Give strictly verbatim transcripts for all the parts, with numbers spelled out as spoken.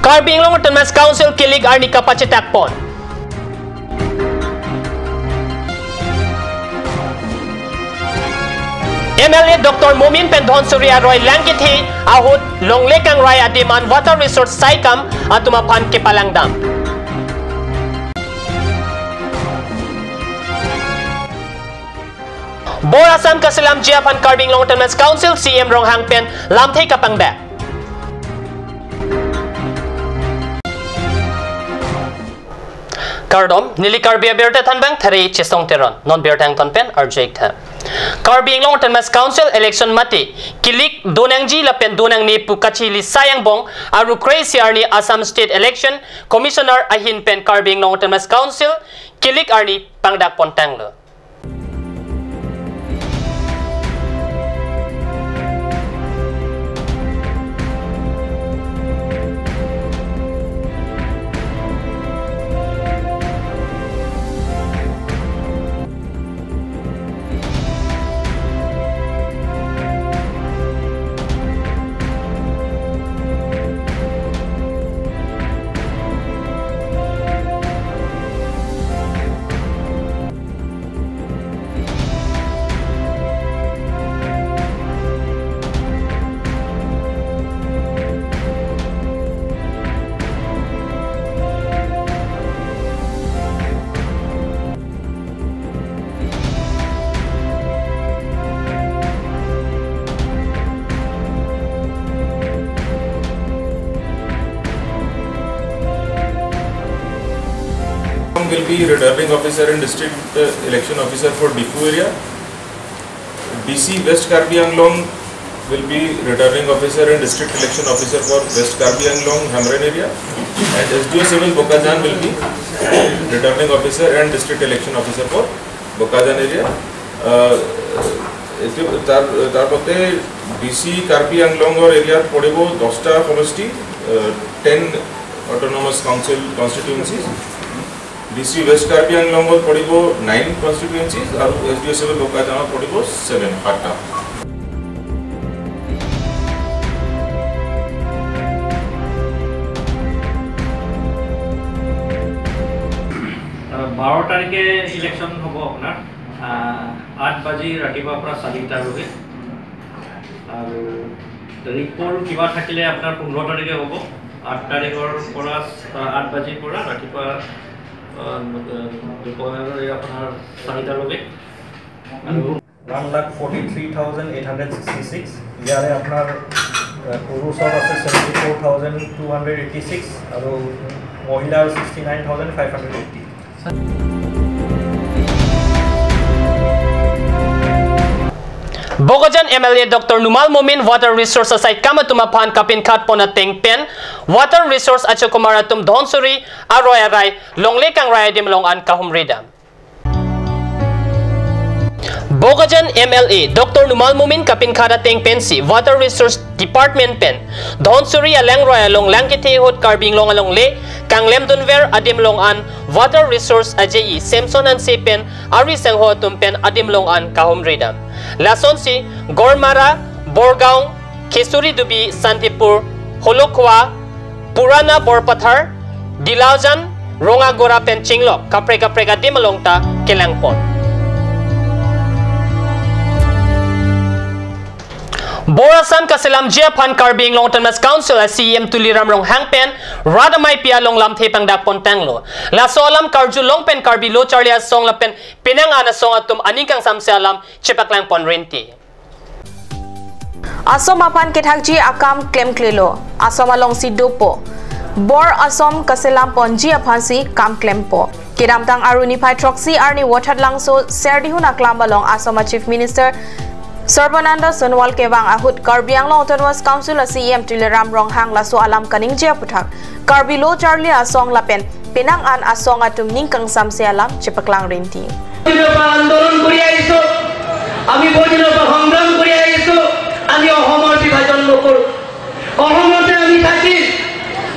Karbi Anglong Autonomous Council kilik arni kapachetak pon. M L A Doctor Momin pen Dhansiri aroi Langkethe ahut longle kangrai adim an water resource saikam atum aphan kepalangdam. Bor Assam kaselamji aphan Karbi Anglong Autonomous Council C E M Ronghang pen lamthe kapangdak. Kardom, neli Karbi Abirta thanbang Thari Chesong Teron, non birta angton pen arju-ik tha. Karbi Anglong Autonomous Council election mate kilik donangji lapen donangne pu kachili sai angbong arukre isi arni Assam State Election Commissioner ahin pen Karbi Anglong Autonomous Council kilik arni pangdak pontanglo. Will be returning officer and district, uh, election officer for Diphu area. D C West Karbi Anglong will be returning officer and district election officer for West Karbi Anglong Hamren area. And S D O Civil Bokajan will be returning officer and district election officer for Bokajan area. Uh, এইটো তাৰ, তাৰ মতে D C Karbi আংলঙৰ এৰিয়াত পৰিব দহটা সমষ্টি, uh, ten autonomous council constituencies. D C west Karbi আংলঙত পৰিব nine constituencies আৰু এছ ডি অ' চিভিল বোকাজানত পৰিব seven, সাতটা। বাৰ তাৰিখে ইলেকশ্যন হ'ব আপোনাৰ, আহ, আঠ বাজি ৰাতিপুৱাৰ পৰা চাৰিটালৈকে। আৰু ৰিপৰ্ট কিবা থাকিলে আপোনাৰ পোন্ধৰ তাৰিখে হ'ব, আঠ তাৰিখৰ পৰা, আহ, আঠ বাজিৰ পৰা ৰাতিপুৱা, আহ, দুপৰীয়াৰ আপোনাৰ চাৰিটালৈকে। আৰু one lakh forty three thousand eight hundred sixty six, ইয়াৰে আপোনাৰ, আহ, পুৰুষৰ আছে seventy four thousand two hundred eighty six আৰু মহিলাৰ sixty nine thousand five hundred eighty। Bokajan M L A Doctor Numal Momin water resource asai kam atum aphan kapinkhat pon ateng pen water resource achokumar atum Dhansiri aroi arai longle kangrai adim along an kahumri dam. Bokajan M L A Doctor Numal Momin kapinkhat ateng pensi Water Resource Department pen Dhansiri alangroi along Langkethe ahut Karbi Anglong alongle kanglemdunver adim along an Water Resource A J E Samson Hanse pen ari sangho atum pen adim along an kahumri dam. Lasonsi Gormara, Borgaon, Khesuri Dubi, Santipur, Holokhua, Purana Borpathar, Dilaojan, Rongagora pen chinglok kaprek kaprek adim along ta kelang pon. Bor Assam kaselamji aphan Karbi Anglong Autonomous Council a C E M Tuliram Ronghang pen rat ameipi along lamthe pangdak pontanglo. Laso alam karjulong pen Karbi lo charli asong lapen penang an asong atum aning kangsamse alam chepaklang pon rinti. Asom aphan kethakji akam klemklelo, asom alongsi dopo. Bor asom kaselam ponji aphansi kam klempo. Kedamtang Aru niphai throksi arni Vothatlangso Serdihun aklam along asom a Chief Minister Sarbananda Sonowal kevang ahut Karbi Anglong Autonomous Council a C E M Tuliram Ronghang laso alam kaningje aputhak Karbi lo charli asong lapen penang an asong atum ning kangsamse alam chepaklang rinti. বহুদিনৰ পৰা আন্দোলন কৰি আহিছো, আমি বহুদিনৰ পৰা সংগ্ৰাম কৰি আহিছো। আমি অসমৰ বিভাজন নকৰো, অসমতে আমি থাকিম,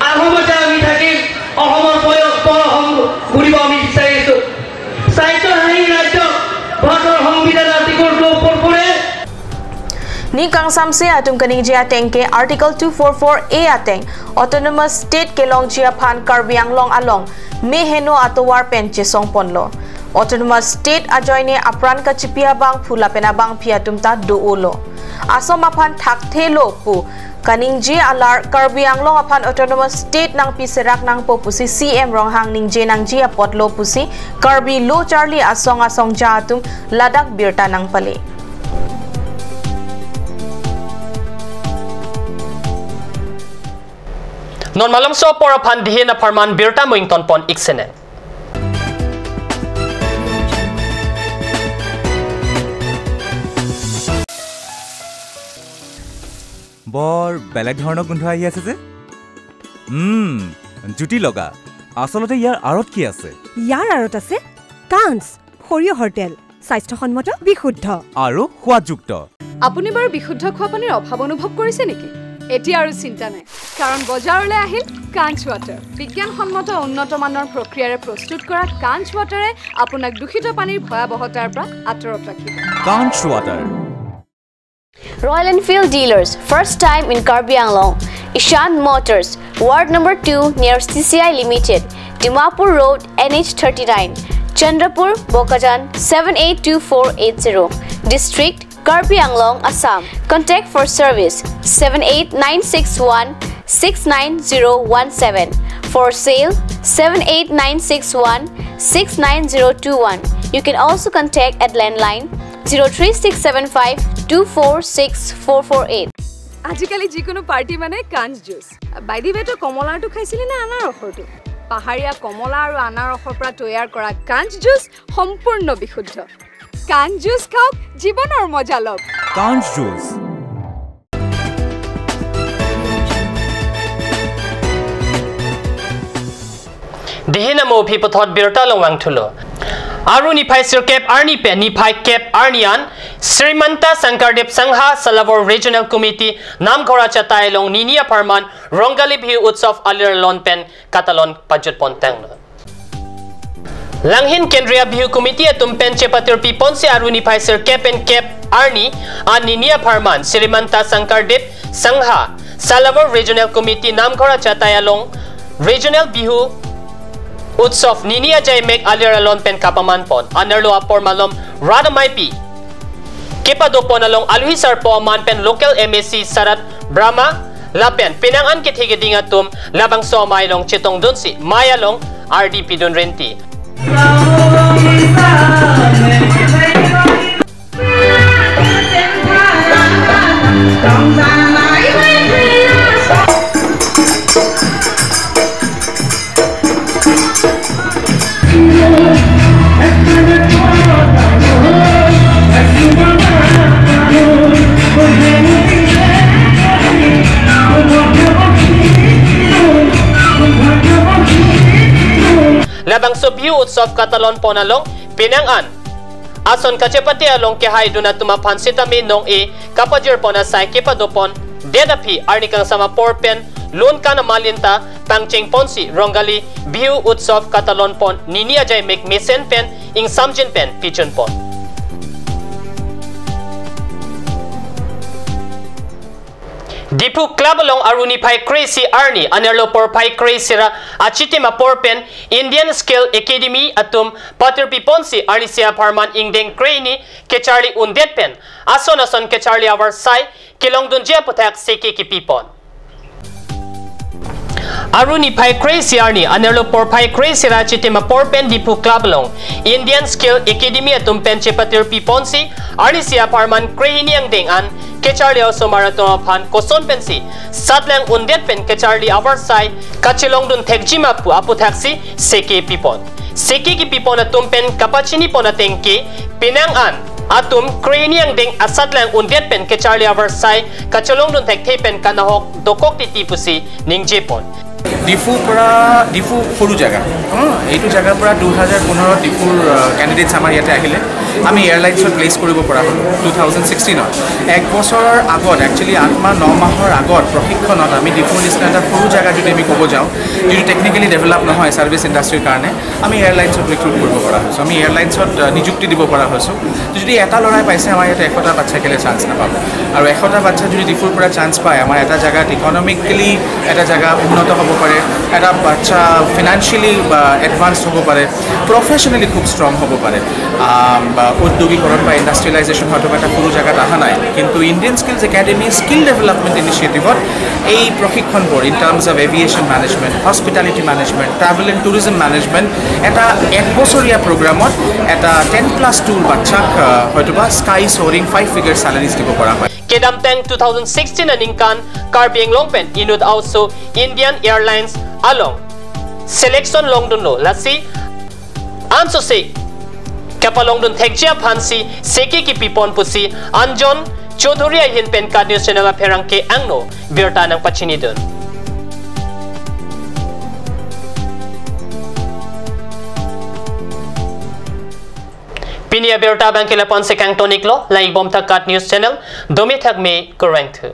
আহোমতে আমি থাকিম, অসমৰ পয়-, পৰ অসম ঘূৰিব আমি বিচাৰিছো। চাৰিটা হাঁহি ৰাজ্য ভাৰতৰ সংবিধান আৰ্টিকল টু ফ'ৰ ফ'ৰে Neli kangsamse atum kaningje ateng ke Article two four four A ateng Autonomous State kelongji aphan Karbi Anglong along me heno atovar pen chesongponlo. Autonomous State ajoine apran kachipi abangphu lapen abangpi atum ta do-olo. Asom aphan thakthelo pu kaningje alar Karbi Anglong aphan Autonomous State nangpi serak nangpo pusi C M Ronghang ningje nangji apotlo pusi Karbi Lo Charli Asong asongja atum ladak birta nangpale. Non malomso apor aphan dihin apharman birta mo ingtonpon ik sene. বৰ বেলেগ ধৰণৰ গোন্ধ আহি আছে যে। উম, জুতি লগা। আচলতে ইয়াৰ আঁৰত কি আছে? ইয়াৰ আঁৰত আছে কাঞ্চ সৰিয়হৰ তেল, স্বাস্থ্যসন্মত, বিশুদ্ধ। আৰু সোৱাদযুক্ত। আপুনি বাৰু বিশুদ্ধ খোৱা পানীৰ অভাৱ অনুভৱ কৰিছে নেকি? এতিয়া আৰু চিন্তা নাই, কাৰণ বজাৰলৈ আহিল কাঞ্চ ৱাটাৰ। বিজ্ঞানসন্মত উন্নত মানৰ প্ৰক্ৰিয়াৰে প্ৰস্তুত কৰা কাঞ্চ ৱাটাৰে আপোনাক দূষিত পানীৰ ভয়াৱহতাৰ পৰা আঁতৰত ৰাখিব। কাঞ্চ water. Royal Enfield dealers, first time in Karbi Anglong. Ishan Motors, Ward number two near C C I Limited, Dimapur Road, N H thirty-nine, Chandrapur, Bokajan, seven eight two four eight zero. District, Karbi Anglong, Assam. Contact for service, seven eight nine six one six nine zero one seven. For sale, seven eight nine six one six nine zero two one. You can also contact at landline zero three six seven five two four six four four eight. আজিকালি যিকোনো পাৰ্টি মানে কাঞ্চ juice. By the ৱে, তই কমলাৰটো খাইছিলি নে আনাৰসৰটো? পাহাৰীয়া কমলা আৰু আনাৰসৰ পৰা তৈয়াৰ কৰা কাঞ্চ জুচ সম্পূৰ্ণ বিশুদ্ধ। কাঞ্চ জুচ খাওক, জীৱনৰ মজা লওক। কাঞ্চ juice. Dihin amo aphi puthot birta along vangthulo. Aru niphai sirkep arni pen niphai kep arni an Srimanta Sankardev Sangha Salawar Regional Committee Namghor achatai along nini apharman Rongali Bihu Utsav alir alon pen katalon pajutpon tanglo. Langhin Kendriya Bihu Committee atum pen chepatirpi ponsi aru niphai sirkep pen kep arni an nini apharman Srimanta Sankardev Sangha Salawar Regional Committee Namghor achatai along Regional Bihu Utsav nini ajaimek alir alon pen kapamanpon. Anerlo apor malom rat ameipi kepadopon along aluhi sarpo aman pen local M A C Sarat Brahma lapen penang an kethe keding atum labangso amei along chetongdunsi mei along ardi pidun renti. Labangso Bihu Utsav katalon pon along penang an ason kachepate along kehaidun atum aphan sitame nong-e kapajirpon asai kepadopon det aphi arni kangsam apor pen lun kan amalin ta pangcheng ponsi Rongali Bihu Utsav katalon pon nini ajaimek mesen pen ingsamjin pen pijunpon. Diphu Club along aru niphai kre-isi arni anerlo porphai kre-isi ra achitim apor pen Indian Skill Academy atum patirpi ponsi arnisi apharman ingdeng kre-hini kecharli undet pen ason ason kecharli avarsai kelongdunji aputhak seke kepipon. Aru niphai kre-isi arni anerlo porphai kre-isi ra achitim apor pen Diphu Club along Indian Skill Academy atum pen chepatirpi ponsi arnisi apharman kre-hini angdeng an kecharli osomar atum aphan koson pensi satlang undet pen kecharli avarsai kachelongdun thekji ma pu aputhaksi seke pipon. Seke kepipon atum pen kapachinipon ateng ke penang an atum kre-hini angdeng asatlang undet pen kecharli avarsai kachelongdun thekthe pen kanahok dokok titi pusi ningjepon. ডিফুৰ পৰা, ডিফু সৰু জেগা, অ, এইটো জেগাৰ পৰা দুহেজাৰ পোন্ধৰ ডিফুৰ কেণ্ডিডেটছ আমাৰ ইয়াতে আহিলে। আমি এয়াৰলাইন্সত প্লেচ কৰিব পৰা হ'লোঁ টু থাউজেণ্ড ছিক্সটিনত। এক বছৰৰ আগত, একচুৱেলি আঠ মাহ ন মাহৰ আগত প্ৰশিক্ষণত আমি ডিফুৰ নিচিনা এটা সৰু জেগা যদি আমি ক'ব যাওঁ, যিটো টেকনিকেলি ডেভেলপ নহয় ছাৰ্ভিচ ইণ্ডাষ্ট্ৰীৰ কাৰণে, আমি এয়াৰলাইন্সত ৰিক্ৰুট কৰিব পৰা হৈছোঁ। আমি এয়াৰলাইন্সত আহ, নিযুক্তি দিব পৰা হৈছোঁ। যদি এটা ল'ৰাই পাইছে, আমাৰ ইয়াতে এশটা বাচ্ছা কেলে চান্স নাপাব? আৰু এশটা বাচ্ছা যদি ডিফুৰ পৰা চান্স পায়, আমাৰ এটা জেগাত ইকনমিকেলি এটা জেগা উন্নত হ'ব পাৰে, এটা বাচ্ছা ফিনান্সিয়েলি বা এডভান্স হ'ব পাৰে, প্ৰফেশ্যনেলি খুব ষ্ট্ৰং হ'ব পাৰে। আম, বা ঔদ্যোগিকৰণ বা ইণ্ডাষ্ট্ৰিয়েলাইজেশ্যন হয়তো এটা সৰু জেগাত অহা নাই, কিন্তু Indian skills academy skill development ইনিচিয়েটিভত এই প্ৰশিক্ষণবোৰ, in terms of aviation management, hospitality management, travel and tourism management, এটা এক বছৰীয়া প্ৰগ্ৰামত এটা টেন প্লাছ টুৰ বাচ্চাক আহ, হয়তোবা স্কাই চ'ৰিং ফাইভ ফিগাৰ চেলাৰিজ দিব পৰা হয়। Kedamtang two thousand sixteen aningkan Karbi Anglong pen inut a-oso Indian Airlines along selection longdunlo, lasi ansose kapalongdun thekji aphansi seke kipipon pusi Anjan Choudhury ahin pen KAT News Channel apherangke angno birta nangpachinidun. Pini abirta abangke lapu-ansi kangton-iklo, lang-ikbom tha KAT News Channel, domi thakme, kurvangthu.